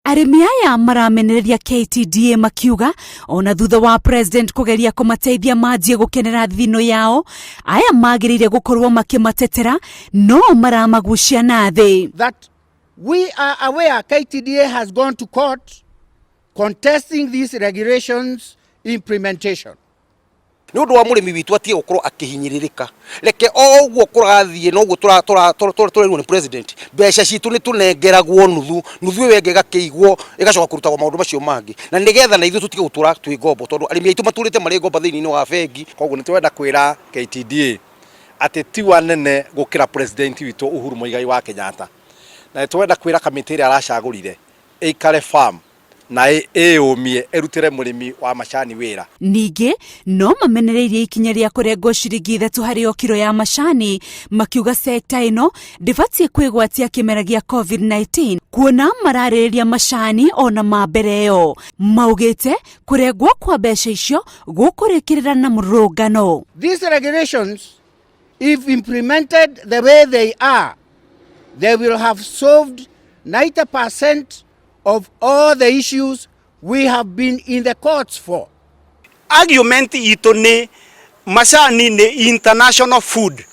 Arĩmi aya maramenereria KTDA makiuga ona thutha wa president kũgeria kũmateithia manjie gũkenera thithino yao, aya magĩrĩire gũkorwo makĩmatetera no maramagucia na thĩ. That we are aware KTDA has gone to court contesting these regulations implementation. Nĩ ũndũ wa mũrĩmi witũ atige gũkorwo akĩhinyĩrĩrĩka, reke o ũguo kũrathiĩ noguo tũrerwo nĩ president, mbeca citũ nĩ tũnengeragwo nuthu, nuthu ĩyo ĩngĩ ĩgakĩigwo ĩgacoka kũrutagwo maũndũ macio mangĩ, na nĩgetha na ithuĩ tũtige gũtũra twĩ ngombo, tondũ arĩmi aitũ matũrĩte marĩ ngombo thĩinĩ wa bengi. Koguo nĩ tũrenda kwĩra KTDA atĩ ti wanene gũkĩra president witũ Uhuru Muigai wa Kenyatta, na nĩ tũrenda kwĩra kamĩtĩ ĩrĩa aracagũrire ĩikare firm na ĩyũmie ĩrutĩre mũrĩmi wa macani wĩra. Ningĩ no mamenereirie ikinya rĩa kũrengwo ciringi 3 harĩ o kiro ya macani, makiuga sekta ĩno ndĩbatiĩ kwĩgwatia kĩmera gĩa COVID-19 kuona mararĩrĩria macani ona ma mbere ĩyo. Maugĩte kũrengwo kwa mbeca icio gũkũrĩkĩrĩra na mũrũrũngano. These regulations, if implemented the way they are, they will have solved 90% of all the issues we have been in the courts for. Argument itũ nĩ macani nĩ international food,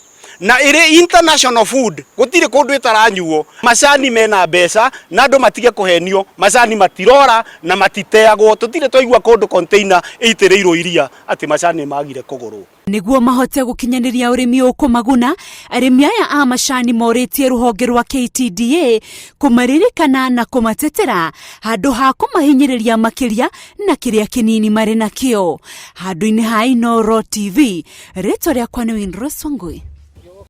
na ĩrĩ international food gũtirĩ kũndũ ĩtaranyuo. Macani mena mbeca na andũ matige kũhenio, macani matirora na matiteagwo. Tũtirĩ twaigua kũndũ container ĩitĩrĩirwo iria atĩ macani magire kũgũrwo. Nĩguo mahote gũkinyanĩria ũrĩmi ũkũmaguna, arĩmi aya a macani morĩtie rũhonge rwa KTDA kũmaririkana na kũmatetera handũ ha kũmahinyĩrĩria makĩria na kĩrĩa kĩnini marĩ nakĩo. Handũ-inĩ ha Inooro TV, rĩtwa rĩakwa nĩ Winrose Wangui.